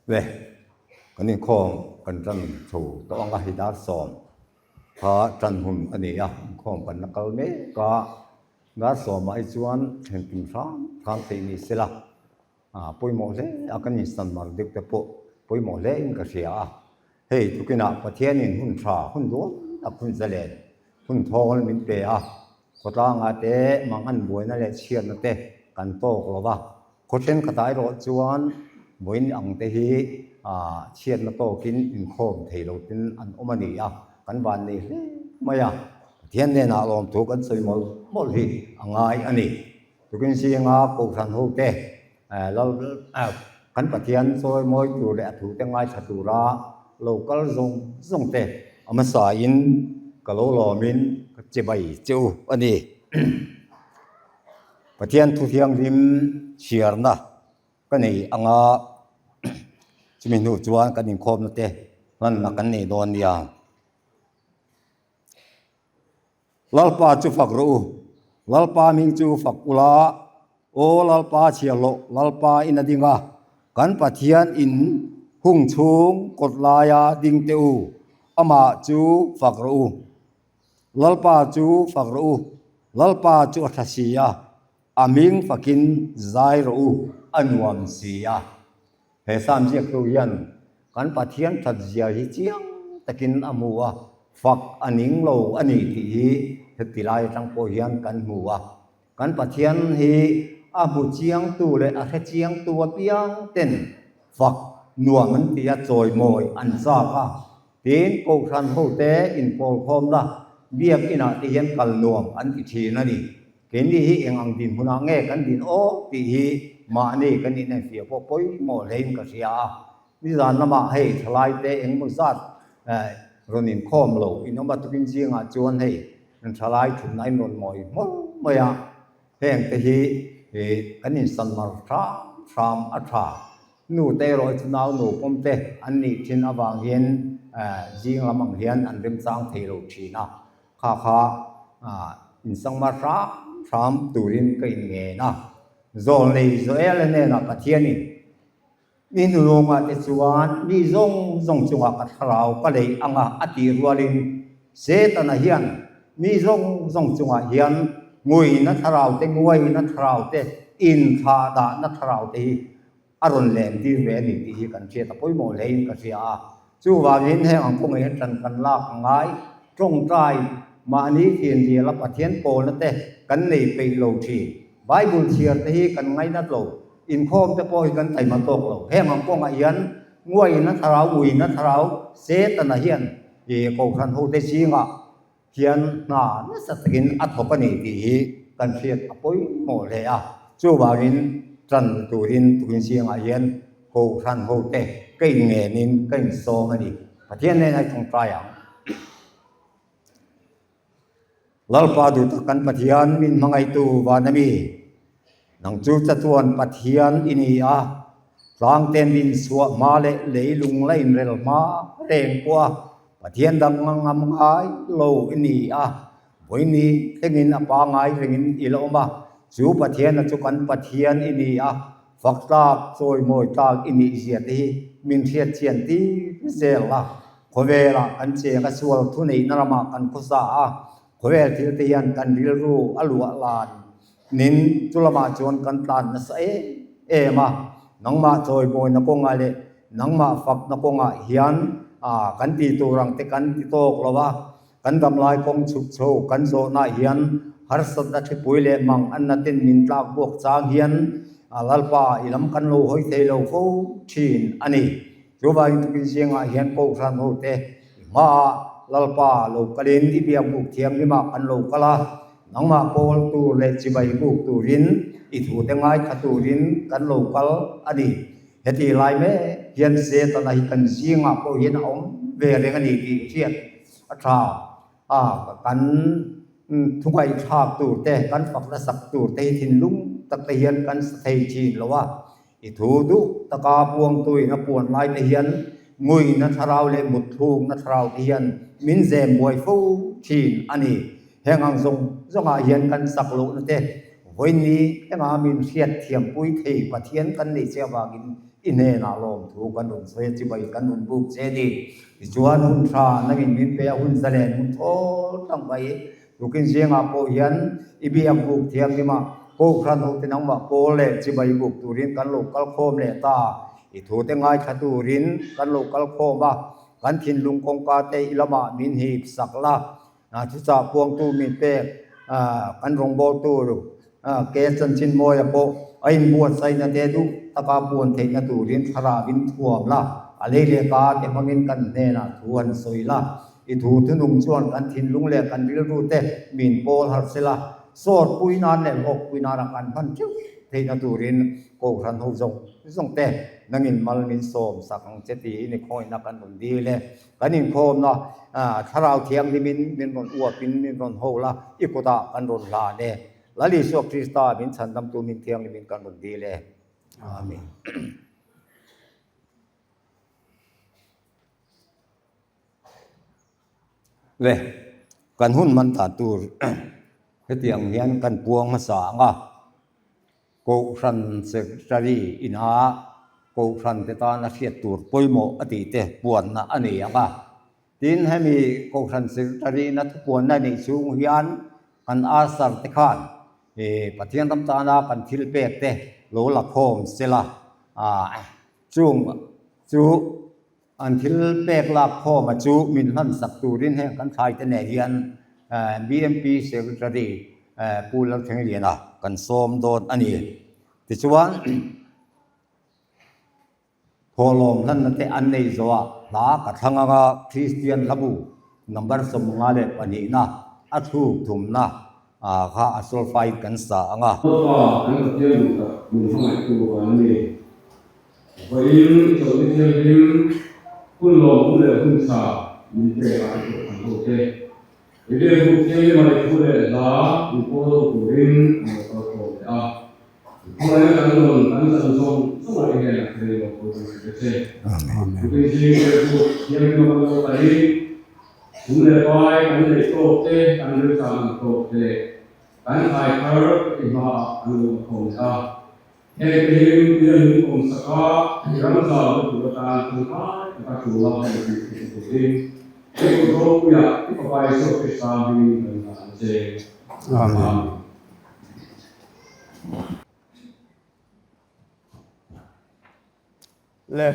Ve, kan inkhawm kan tan chho tawh ang a, hei dar sawm kha tan hun a ni a, inkhawm kan la kal mek a, dar sawmah hi chuan thlen tum hram hram theih ni sela, pawimawh hle a kan insan mar deuh te pawh pawimawh hle in ka hria a, hei tukinah Pathianin hun tha hun duam tak hun zalen hun thawl min pe a, khawtlangah te mangan buaina leh chhiatna te kan tawk lo va. Khaw thenkhatah erawh chuan vawiin ang te hi chhiatna tawkin inkhawm thei lo ten an awm a ni a, kan van nei hle mai a, Pathian hnenah lawmthu kan sawi mawlh mawlh hi a ngai a ni. Tukin zinga Kohhran ho te Lal kan Pathian chawi mawi tur leh a thu te ngaithla tura lo kal zawng zawng te a hmasain ka lo lawmin ka chibai che u a ni. Pathian thu thianghlim chhiarna ka nei anga chumi hnu chuan kan inkhawmna te hmanna kan nei dawn nia. Lalpa chu fak rawh u, Lalpa hming chu fak ula, Aw Lalpa chhiarhlawh Lalpa in a ding a, kan Pathian in hung chhung kawt laia ding teh u, amah chu fak rawh u. Lalpa chu fak rawh u, Lalpa chu a tha si a, a hming fakin zai rawh u, a nuam si a. He Psalm ziaktu hian kan Pathian that zia hi chiang takin a hmu a, fak a ning lo a ni tih hi heti lai atang pawh hian kan hmu a. Kan Pathian hi a hmu chiangtu leh a hre chiangtu apiang ten fak nuam an ti a, chawimawi an chak a. Tin, Kohhran hote inpawlkhawmna biakinah te hian kal nuam an ti thin a ni. Keini hi eng ang dinhmunah nge kan din aw tih hi mahni kan inenfiah pawh pawimawh hlein ka hria a. Nizan lamah hei thalaite engemaw zat rawn inkhawm lo in awm a, tukin zingah chuan hei thalai thutna in rawn mawi hmawlh mai a, heng te hi kan insan mar hram hram a tha. Nu te erawh hi chu nau nu pawm te an nih thin avang hian zing lam ang hian an remchang thei lo thin a, kha kha insang mar hram hram turin ka inngen a. Zawlnei Joel-a hnenah Pathianin Mi hnulungah te chuan mi zawng zawng chungah ka thlarau ka lei ang a, a tih rualin Setana hian mi zawng zawng chungah hian nguina thlarau te, nguaina thlarau te, inthlahdahna thlarau te hi a rawn lentir ve a ni tih hi kan hriat a pawimawh hlein ka hria a. Chuvangin heng ang kawngah hian ṭan kan lak a ngai. Ṭawngṭai, mahni thianziala Pathian pawlna te kan nei peih lo ṭhin. Bible chhiar te hi kan ngainat lo. Inkhawm te pawh hi kan taima tawk lo. Heng ang kawngah hian nguaina thlarau, uina thlarau Setana hian Kohhran hote zingah hian hna nasa takin a thawk a ni tih hi kan hriat a pawimawh hle a. Chuvangin tan turin tukin zingah hian Kohhran hote ka inngenin ka insawm a ni. Pathian nen a tawngtai ang. Lalpa duh tak kan Pathian min hmangaihtu van a mi. Nang chu chatuan Pathian i ni a, tlangten min chhuah hma leh leilung la inrel hma reng pawh a Pathian dang ngam ngai lo i ni a, vawiini thlengin a pangai rengin i la awm a, chu Pathiana chu kan Pathian i ni a, fak tlak, chawimawi tlak i nih zia te hi min hriat chian tir zel a. Khawvelah kan cheng a sual thuneihna ramah kan khawsa a, khawvel thil te hian kan rilru a luah lan nin chu lamah chuan kan tlan nasa em em a, nangmah chawimawina kawngah leh nangmah fakna kawngah hian kan tih tur ang te kan ti tawk lo a, kan damlai kawng chhuk chho kan zawhnah hian harsatna thlipui leh mang anna ten min tlak buak chang hian Lalpa i lam kan lo hawi thei lo fo thin a ni. Chuvangin tukin zingah hian Kohhran hote i hmaah Lalpa lo kalin i biak buk thianghlimah kan lo kal a, nangmah pawl tur leh chibai buk turin i thute ngaithla turin kan lo kal a ni. Heti lai mek hian Setana hi kan zingah pawh hian a awm ve reng a ni tih hriat a tha a, kan thungaihthlak tur te, kan fakna sak tur te hi thinlung tak te hian kan sa thei thin lo a. I thu duh taka puangtuin a puan lai te hian nguina thlarau leh mutthlukna thlarau te hian min zem buai fo thin a ni. Heng ang zawng zawngah hian kan chak lohna te vawiin ni thlengah min hriat thiampui thei Pathian kan nei che avangin. I hnenah lawmthu kan rawn sawi a, chibai kan rawn buk che ni. Tichuan hun tha nangin min pe a, hun zalen hun thawl tangkai tukin zingah pawh hian i biak buk thianghlim a, Kohhran hote nangmah pawl leh chibai buk turin kan lo kal khawm leh ta. I thute ngaithla turin kan lo kal khawm a, kan thinlung kawngka te i lamah min hip sak la. Thuchah puangtu min pek kan rawngbawltu ke chanchin mawia pawh a inbuatsaihna te duh taka puan theihna turin thlarauin thuam la, a lei leh ka te hmangin kan hnenah thu han sawi la. I thu thunung chuan kan thinlung leh kan rilru te min pawl harh sela, sawrpui nan leh hlawkpui nana kan hman theuh theihna turin Kohhran ho zawng zawng te nangin mal min sawm sak ang che tiin i khawihna kan rawn dil e. Kan inkhawmna Thlarau Thianghlimin min rawn uapin min rawn ho la, i kutah kan rawn hlan e. Lal Isua Krista min chhandamtu min thianghlimin kan rawn dil e. Amen. Le, kan hun hman dan tur hetiang hian kan puang hmasa ang a. Kohhran Secretary ina Kohhran te tana hriat tur pawimawh a tih te puanna a nei ang a. Tin, hemi Kohhran Secretary ina thupuanna neih chhung hian kan Usher te khan Pathian ram tana kan thil pek te lo la khawm sela, chung chu An thil pek lak khawma chu min hlan sak turin heng kan thlai te nen hian BMP Secretary Pu Lalthlengliana kan sawm dawn a ni. Tichuan, thawhlawm hlanna te an nei zawhah hla ka thlang anga Kristian hlabu number 52 na a thluk thumna kha a solfa-in kan sa ang a. Lalpa kan Pathian duh tak min hmangaihtu an ni. Vawiin Chawlhni Thianghlim hun lawmawm leh hun tha min pek a i kohhran ho te. I biakbuk thianghlim a i thu leh hla min pawl ho turin an lo kal khawm leh a. I khuaina kan rawn kan chan zawng zawng ah i hnenah thei lo pawh kan hre che. Tukin zing biakbuk thianghlim a kan lo kalin sum leh pai kan neih tawk te kan rilchang ang tawk te leh kan thlai thar i hmaah an lo la khawm leh a. Heng te hi ila min awm sak a, i ram zau na tur atan tangkai taka tul a hei tih theih turin he kut ropuiah i Fapa Isua Krista hmingin kan hlan a che. Amen. Le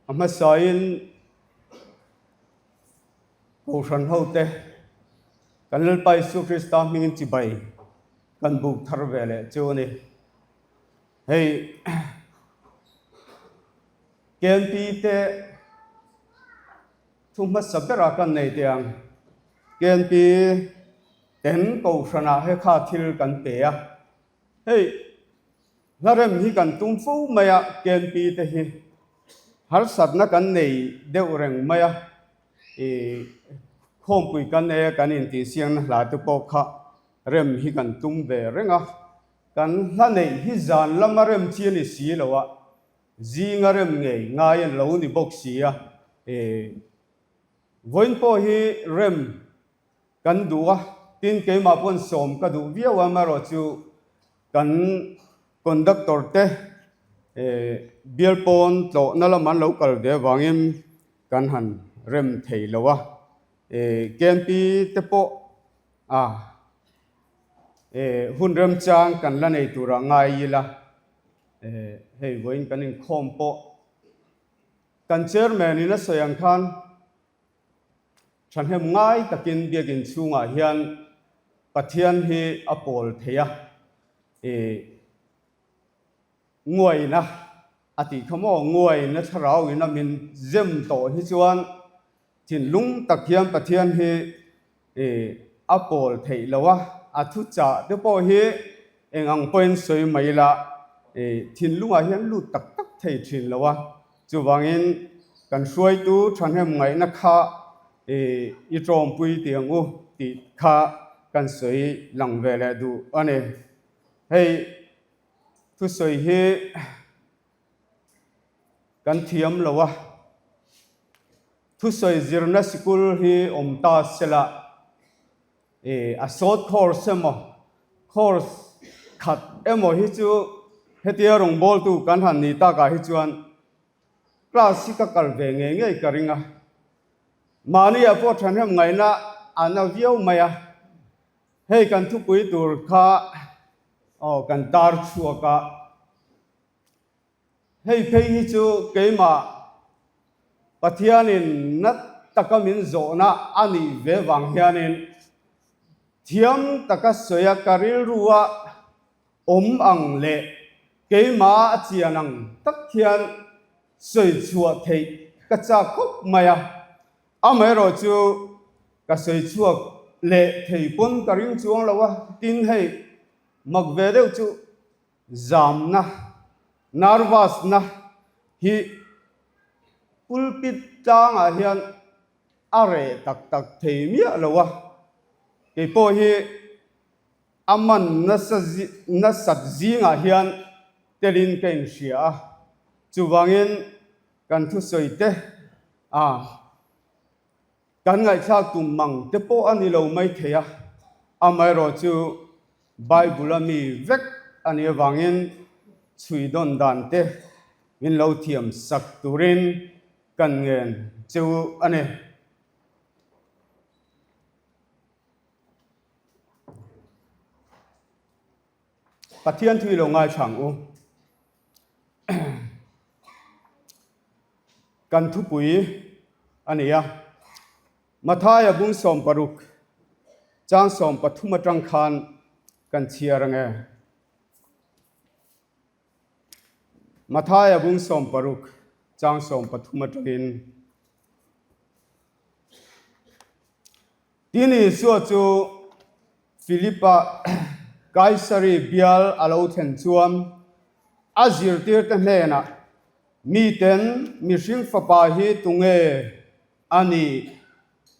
a hmasain Kohhran hote kan Lalpa Isua Krista hmingin chibai kan buk thar ve leh chu a ni. Hei KNP te thu hmasa berah kan nei teh ang. KNP ten kohhranah he kha thil kan pe a. Hei hlarem hi kan tum fo mai a KNP te hi harsatna kan nei deuh reng mai a. Ih khawmpui kan nei a kan intihsiakna hla te pawh kha Rem hi kan tum ve reng a, kan hla neih hi zan lama rem chi a ni si lo a, zinga rem ngei ngai a lo ni bawk si a, e vawiin pawh hi rem kan duh a, tin keimah pawn sawm ka duh viau a, amaherawh chu kan conductor te e bial pawn tlawhna lam an lo kal ve avangin kan han rem thei lo a, e KMP te pawh A, e, hun remchang kan la nei turah ngai ila, e, hei vawiin kan inkhawm pawh kan chairman in a sawi ang khan thahnem ngai takin biakin chhungah hian Pathian hi a pawl thei a, e, nguaina a tih kha maw, nguaina thlarau in a min zem tawh hi chuan Thinlung tak hian Pathian hi a pawl theih lo a, a thuchah te pawh hi eng ang pawhin sawi mai la, thinlungah hian lut tak tak thei thin lo a. Chuvangin kan hruaitu thahnem ngaihna kha i tawmpui tih ang u tih kha kan sawi lang ve leh duh a ni. Hei thusawi hi. Kan thiam lo a, thusawi zirna sikul hi awm ta sela, ih a short course emaw course khat emaw hi chu Hetia rawngbawltu kan han nih takah hi chuan class hi ka kal ve ngei ngei ka ring a. Mahniah pawh thahnem ngaihna a na viau mai a. Hei kan thupui tur kha aw kan tar chhuak a. Hei phei hi chu keimah Pathianin nat taka min zawhna a nih ve vang hianin thiam taka sawi a ka rilrua awm ang leh keimah a chian ang tak hian sawi chhuah theih ka chak khawp mai a. Amaherawh chu ka sawi chhuak leh thei pawn ka ring chuang lo a, tin hei mak ve deuh chu Zamna, nervous-na, hi pulpit tlangah hian a reh tak tak thei miah lo a, kei pawh hi a man nasa nasat zingah hian telin ka inhria a, chuvangin kan thusawi te a. Kan ngaihthlak tum mang te pawh a ni lo mai thei a, amaherawh chu Bible a mi vek a nih avangin chhui dawn dan te min lo thiam sak turin kan ngen cheu a ni. Pathian thu i lo ngaithla ang u. Kan thupui a ni a, Mathaia bung 16 chang 13 atang khan kan chhiar ange. Mathaia bung 16 chang 13 atangin Tin Isua chu Philipa Kaisari bial a lo thlen chuan a zirtirte hnenah, Miten mihring fapa hi tunge a nih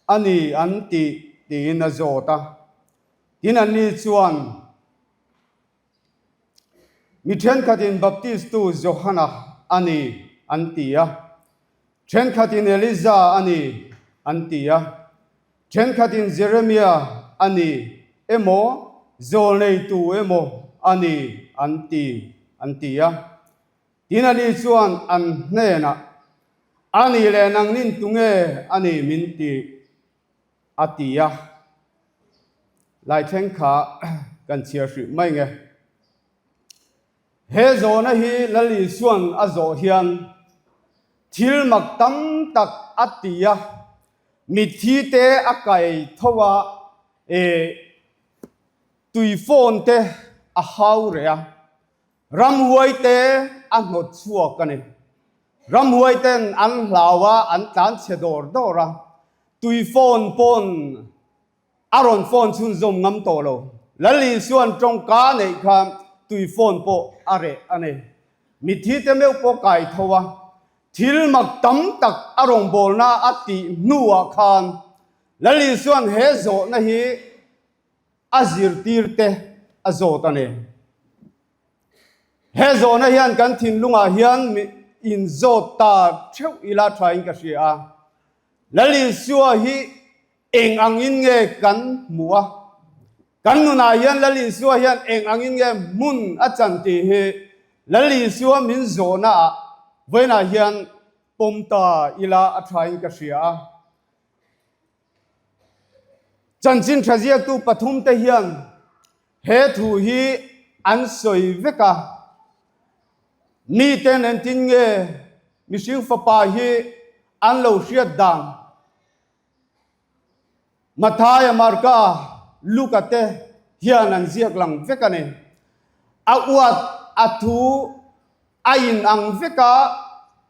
a ni an tih? tiin a zawt a. Tin anni chuan, Mi thenkhatin Baptistu Johana a ni an ti a, thenkhatin Eliza a ni an ti a, thenkhatin Jeremia a ni emaw zawlneitu emaw a ni an ti an ti a. Tin ani chuan an hnenah, A nih leh nangnin tunge a ni min ti? A ti a, Laithleng kha kan chhiar hrih mai nge. He zawhna hi Lal Isua'n a zawh hian thil mak tam tak a ti a, mitthi te a kai tho a, eh tui phone te a hau reh a, ramhuai te a hnawt chhuak a ni. Ramhuai ten an hlau a, an tlan chhe dawr dawr a, tui phone pawn a rawn phone chhunzawm ngam tawh lo. Lal Isua'n tawngka neih kha tui phone pawh a reh a ni. Mitthi te meuh pawh kai tho a, thil mak tam tak a rawngbawlna a tih hnuah khan Lal Isua'n he zawhna hi a zirtirte a zawt a ni. He zawhna hian kan thinlungah hian inzawt ta theuh ila thain ka hria a. Lal Isua hi eng angin nge kan hmu a? Kan nunah hian Lal Isua hian eng angin nge hmun a chan tih hi Lal Isua min zawhnaah vawiinah hian pawm ta ila a thain ka hria a. Chanchin tha ziaktu pathumte hian He thu hi an sawi vek a, miten engtin nge mihring fapa hi an lo hriat dan? Mathaia, Marka, Luka te hian an ziak lang vek a ni. A uat a thu a in ang vek a,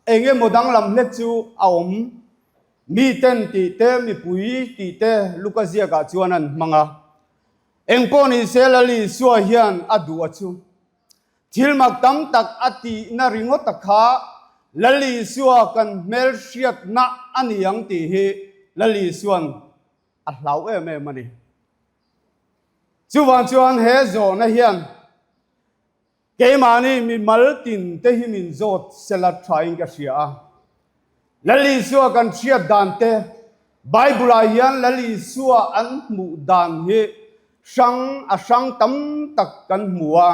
eng emaw danglam hlek chu a awm. Miten tih te, mipui tih te Luka ziakah chuan an hmang a. Engpawh ni se Lal Isua hian a duh a chu. Thil mak tam tak a tihna ringawt a kha Lal Isua kan hmelhriatna a ni ang tih hi Lal Isua'n a hlau em em a ni. Chuvang chuan he zawhna hian Keimahni mimal tin te hi min zawt sela thain ka hria a. Lal Isua kan hriat dan te, Bible ah hian Lal Isua an hmuh dan hi hrang a hrang tam tak kan hmu a.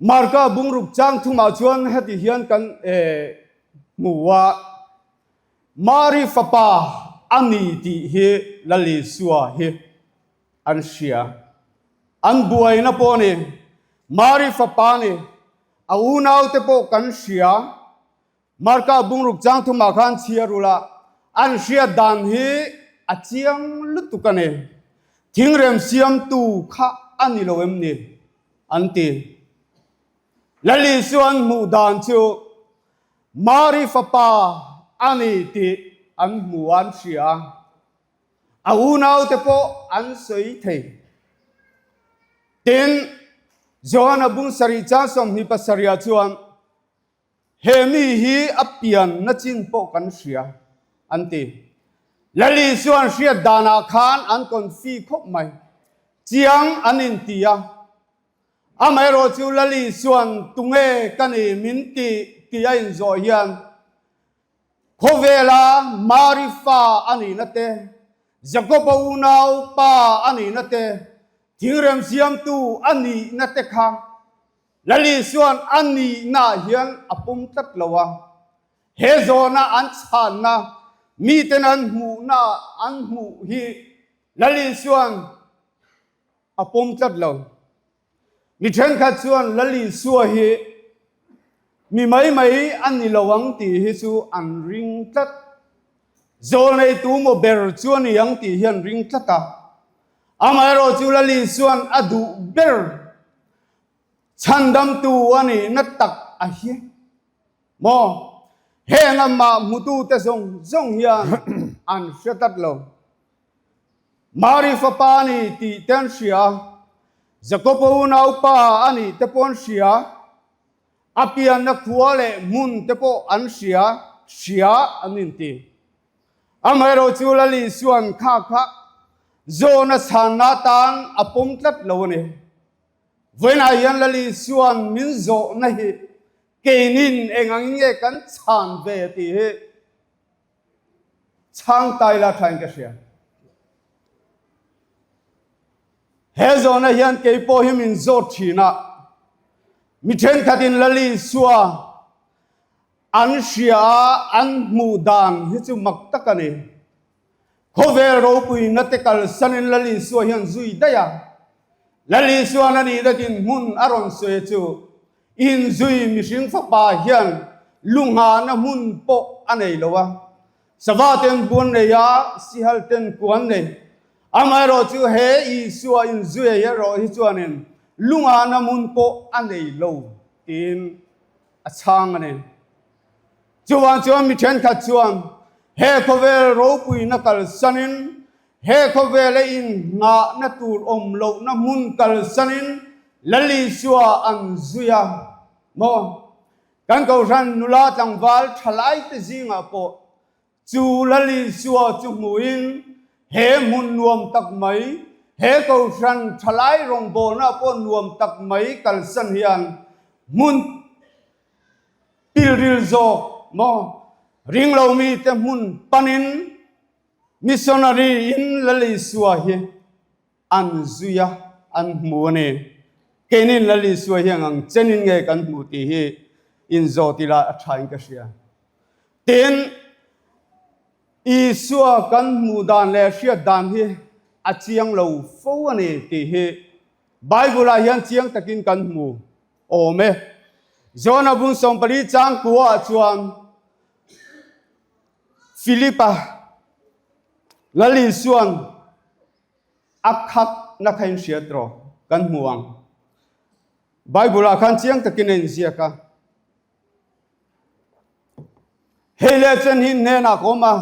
Marka bungruk chang thumah chuan heti hian kan hmu a, Mari fapa a ni tih hi Lal Isua hi an hria. An buaina pawh a ni, Mari fapa a ni, a unaute pawh kan hria. Marka bungruk chang thumah khan chhiar ula, an hriat dan hi a chiang lutuk a ni. Thingrem siamtu kha a ni lo em ni? an ti. Lal Isua an hmuh dan chu Mari fapa a ni tih an hmu a, an hria a. A unaute pawh an sawi thei. Tin, Johana bung sarih chang 27 ah chuan, He mi hi a pian na chin pawh kan hria, an ti. Lal Isua'n hriat danah khan an confi khawp mai. Chiang an inti a. Amaherawh chu Lal Isua'n tunge ka ni min ti tih a inzawh hian khawvela Mari fa a nihna te, Jakoba unau pa a nihna te, thingrem siamtu a nihna te kha Lal Isua'n a nihnaah hian a pum tlat lo a, he zawhna an chhanna, miten an hmuhna an hmuh hi Lal Isua'n a pum tlat lo. Mi thenkhat chuan Lal Isua hi mi mai mai a ni lo ang tih hi chu an ring tlat. Zawlneitu maw ber chu a ni ang tih hi an ring tlat a. Amaherawhchu Lal Isua'n a duh ber Chhandamtu a nihna tak a hi maw? Heng amah hmutute zawng zawng hian an hre tlat lo. Mari fapa a ni tih te an hria, Jakoba unaupa a nih te pawh an hria, a pianna khua leh hmun te pawh an hria, hria an inti. Amaherawhchu Lal Isua'n kha kha zawhna chhanna atan a pawm tlat lo a ni. Vawiinah hian Lal Isua'n min zawhna hi keinin eng angin nge kan chhan ve tih hi chhang tai la thain ka hria. He zawhna hian kei pawh hi min zawt thin a, mi thenkhatin Lal Isua An hria a, an hmuh dan hi chu mak tak a ni. Khawvel ropuina te kalsanin Lal Isua hian zui daih a. Lal Isua'n a nih datin hmun a rawn sawi chu inzui mihring fapa hian lunghahna hmun pawh a nei lo a. Sava ten buan nei a, sihal ten kuan nei. Amaherawh chu he Isua inzui erawh hi chuanin lunghahna hmun pawh a nei lo tiin a chhang a ni. Chuvang chuan mi thenkhat chuan he khawvel ropuina kalsanin, he khawvela innghahna tur awm lohna hmun kalsanin Lal Isua an zui a maw? Kan Kohhran nula tlangval thalaite zingah pawh Chu Lal Isua chu hmuhin he hmun nuam tak mai, he Kohhran thalai rawngbawlna pawh nuam tak mai kalsan hian hmun pilril zawk maw ringlo mite hmun panin missionary in Lal Isua hi an zui a, an hmu a ni. Keinin Lal Isua hi ang chenin nge kan hmuh tih hi inzawt ila a thain ka hria. Tin, Isua kan hmuh dan leh hriat dan hi a chiang lo fo a ni tih hi Bible-ah hian chiang takin kan hmu awm e. John-a bung 14 chang kuaah chuan Philip-a Lal Isua'n a khak na kha in hriat rawh kan hmu ang. Bible-ah khan chiang takin a inziak a. Hei leh chen hi hnenah ka awm a,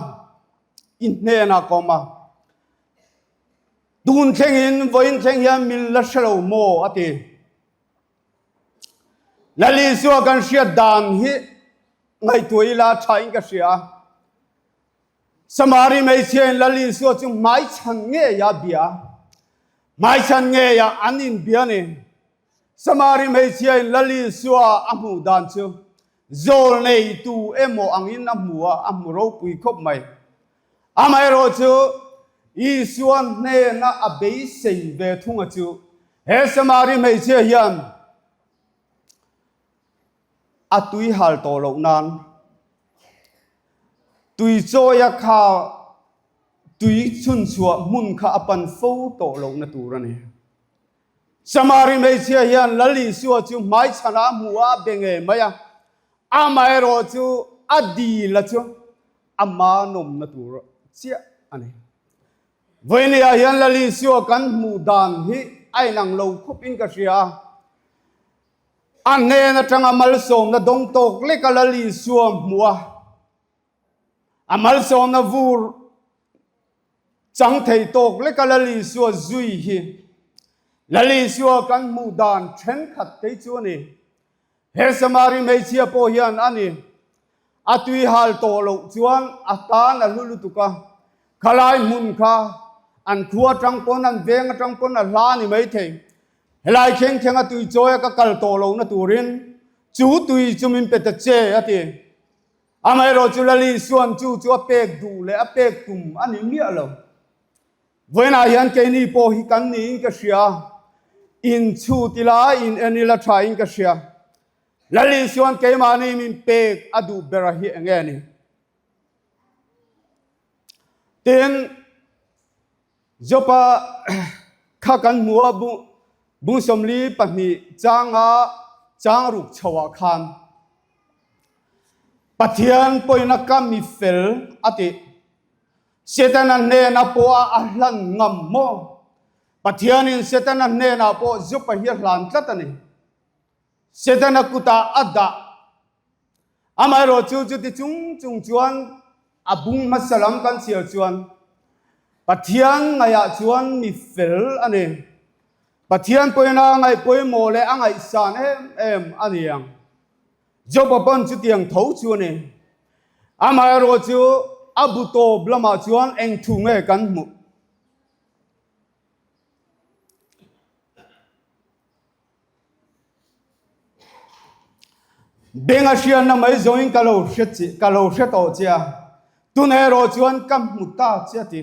i hnenah ka awm a. Tun thlengin vawiin thleng hian min la hre lo maw a ti. Lal Isua kan hriat dan hi ngaihtuah ila thain ka hria a. Samari hmeichhiain Lal Isua chu hmaichhan ngeia bia, hmaichhan ngeia an inbia a ni. Samari hmeichhiain Lal Isua a hmuh dan chu zawl neitu emaw angin a hmu a, a hmu ropui khawp mai. Amaherawh chu Isua hnena a beisei ve thunga chu he Samari hmeichhia hian. A tui hal tawh loh nan tui chawia kha tui chhunchhuah hmun kha a pan fo tawh lohna tur a ni. Samari hmeichhia hian Lal Isua chu hmaichhanah a hmu a, a be ngei mai a, amaherawh chu a dil a chu ama nawmna tur chiah a ni. Vawinia hian Lal Isua kan hmuh dan hi a inang lo khawpin ka hria a. A hnen atanga malsawmna dawng tawk leka Lal Isua hmuh a, a malsawmna vur chang thei tawk leka Lal Isua zui hi Lal Isua kan hmuh dan thenkhat te chu a ni. He Samari hmeichhia pawh hian a ni. A tui hal tawh loh chuan a tan a hlu lutuk a, khalai hmun kha an khua atang pawn an veng atang pawn a hla a ni maithei. Helai thleng thleng a tui chawi a ka kal tawh lohna turin chu tui chu min pe ta che a ti. Amaherawh chu Lali Isua'n chu chu a pek duh leh a pek tum a ni miah lo. Vawiinah hian keini pawh hi kan niin ka hria, in chhut ila, in en ila tha in ka hria. Lali Isua'n keimahni min pek a duh bera hi eng nge ni? Tin, Jopa kha kan hmu a, bung 42 changa chang ruk chhoah khan Pathian pawina ka mi fel a tih. Setana hnena pawh a a hlan ngam maw? Pathianin Setana hnenah pawh Jopa hi a hlan tlat a ni. Setana kutah a dah. Amaherawh chu chuti chung chung chuan a bung hmasa lam kan chhiar chuan Pathian ngaihah chuan mi fel a ni. Pathian pawhin a ngaih pawimawh leh a ngaihsan em em a ni ang. Joba pawn chutiang tho chu a ni. Amaherawh chu a bu tawp lamah chuan eng thu nge kan hmuh? Beng a hriatna mai zawngin ka lo hre che, ka lo hre tawh che a, tunah erawh chuan ka hmu ta che a ti.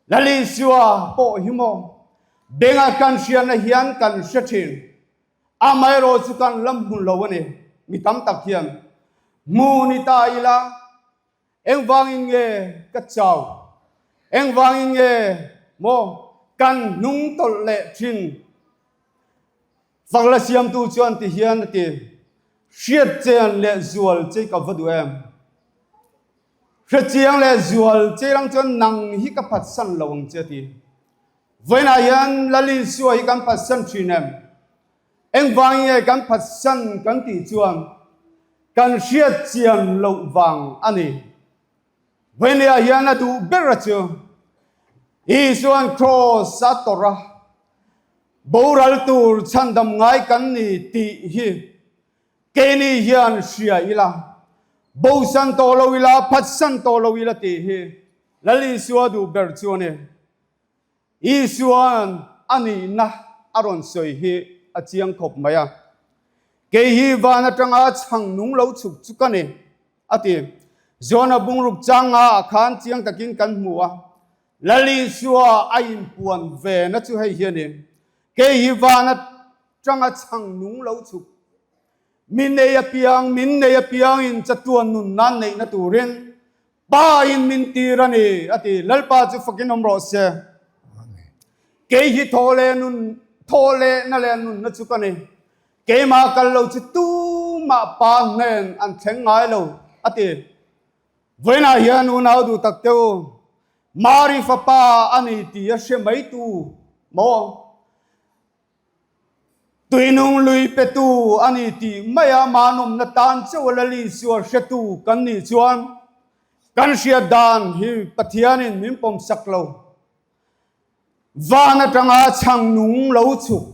Lal Isua pawh hi maw, beng a kan hriatna hian kan hre thin, amaherawh chu kan la hmu lo a ni, mi tam tak hian hmu ni ta ila, Engvangin nge ka chau? Engvangin nge maw kan hnung tawlh leh thin? Fakla siamtu chuan ti hian a ti, Hriat chian leh zual che ka va duh em? Hre chiang leh zual che lang chuan nang hi ka phatsan lo ang che a ti. Vawiinah hian Lal Isua hi kan phatsan thin em? Engvangin nge kan phatsan kan tih chuan kan hriat chian loh vang a ni. Vawinia hian a duh ber a chu Isua'n Kraws a tawrh a, boral tur chhandam ngai kan ni tih hi keini hian hria ila, bosan tawh lo ila, phatsan tawh lo ila tih hi Lal Isua duh ber chu a ni. Isua'n a nihna a rawn sawi hi a chiang khawp mai a, Kei hi van atanga chhang nung lo chhuk chu ka ni, a ti. Jona bungruk changa ah khan chiang takin kan hmu a, Lal Isua a inpuan ve na chu hei hi a ni, Kei hi van atanga chhang nung lo chhuk, mi nei apiang, min nei apiangin chatuan nun nan neihna turin Pa in min tir a ni, a ti. Lalpa chu fakin awm rawh se. Kei hi thaw leh nun, thaw leh na leh nunna chu ka ni. Keimah kal lo chu tumah Pa hnen an thleng ngai lo, a ti. Vawiinah hian unau duh tak te u, Mari fapa a ni tih a hre mai tu maw? Tuinung lui petu a ni tih maia manawmna tan chauh a Lal Isua hretu kan nih chuan kan hriat dan hi Pathianin min pawmsak lo. Van atanga chhang nung lo chhuk,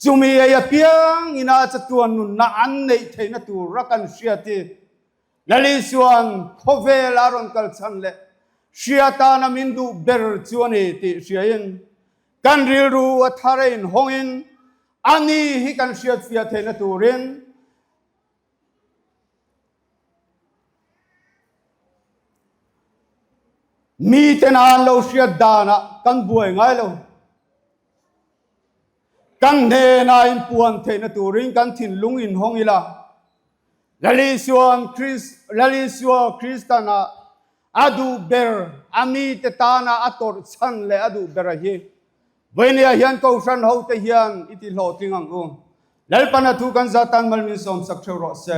chumi ei apiang ina chatuan nunna an neih theihna tur a kan hriat hi Lal Isua'n khawvel a rawn kal chhan leh hria tana min duh ber chu a ni tih hriain kan rilru a thar a inhawngin a ni hi kan hriatfiah theihna turin miten an lo hriat danah kan buai ngai lo. Kan hnenah inpuan theihna turin kan thinlung inhawng ila. Lal Isua'n Kris, Lal Isua Kristan a a duh ber, a mite tana a tawrh chhan leh a duh ber a hi. Vawinia hian Kohhran hote hian i ti hlawhtling ang u. Lalpan a thu kan za tan mal min sawmsak theuh rawh se.